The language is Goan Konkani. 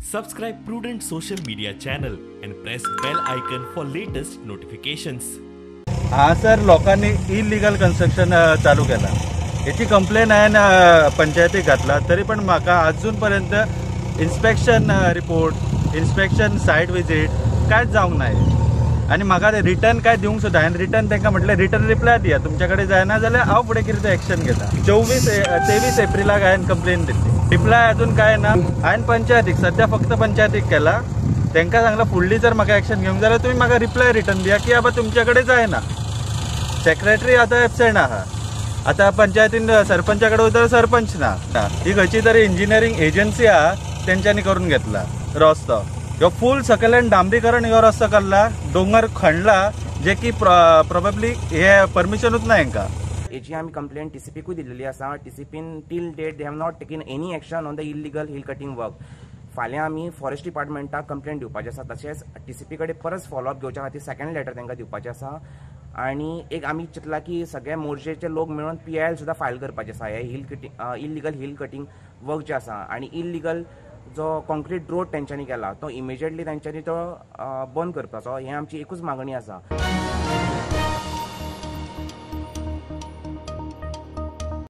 Subscribe Prudent Social Media channel and press bell icon for latest notifications. हांगासर लोकांनी इलिगल कन्स्ट्रक्शन चालू केला, हेची कंप्लेन हांवें पंचायतीक घातला, तरी पण म्हाका अजून पर्यंत inspection report, inspection site visit कांयच जावंक ना. आनी म्हाका रिटर्न काय दिवंक सुद्दां हांवें रिटर्न तांकां म्हटलें रिटर्न रिप्लाय दिया, तुमच्या कडेन जायना जाल्यार हांव फुडें कितें तें एक्शन घेता. 23 एप्रिलाक हांवें कंप्लेन दिल्ली, रिप्लाय अजून काय ना. हांवें पंचायतीक सद्या फक्त पंचायतीक केला, तांकां सांगलां फुडली जर म्हाका एक्शन घेवंक जाल्यार तुमी म्हाका रिप्लाय रिटर्न दिया की बाबा तुमच्या कडेन जायना. सेक्रेटरी आतां एबसेंट आहा, आतां पंचायतीन सरपंचा कडेन वयता सरपंच ना. ही खंयची तरी इंजिनियरींग एजन्सी आहा तेंच्यांनी करून घेतला रस्तो, ह्यो फूल सकयल्यान डांबरीकरण ह्यो रस्तो काडला, दोंगर खणला, जे की प्रोबेबली हे परमिशनूच ना हेंकां. हेची आमी कंप्लेन टीसीपीकूय दिल्लेली आसा. टीसीपीन till date they have not taken any action on the illegal hill cutting work. फाल्यां आमी फॉरेस्ट डिपार्टमेंटाक कंप्लेन दिवपाचें आसा, तशेंच टीसीपी कडेन परत फॉलोअप घेवच्या खातीर सेकंड लेटर तांकां दिवपाचें आसा. आनी एक आमी चिंतला की सगळे मोर्चेचे लोक मेळून PIL सुद्दां फायल करपाचें आसा हे hill cutting, illegal hill cutting work जे आसा. आनी इलिगल जो कॉन्क्रीट रोड तेंच्यांनी केला तो इमिजिएटली तेंच्यांनी तो बंद करपाचो, हें आमची एकूच मागणी आसा.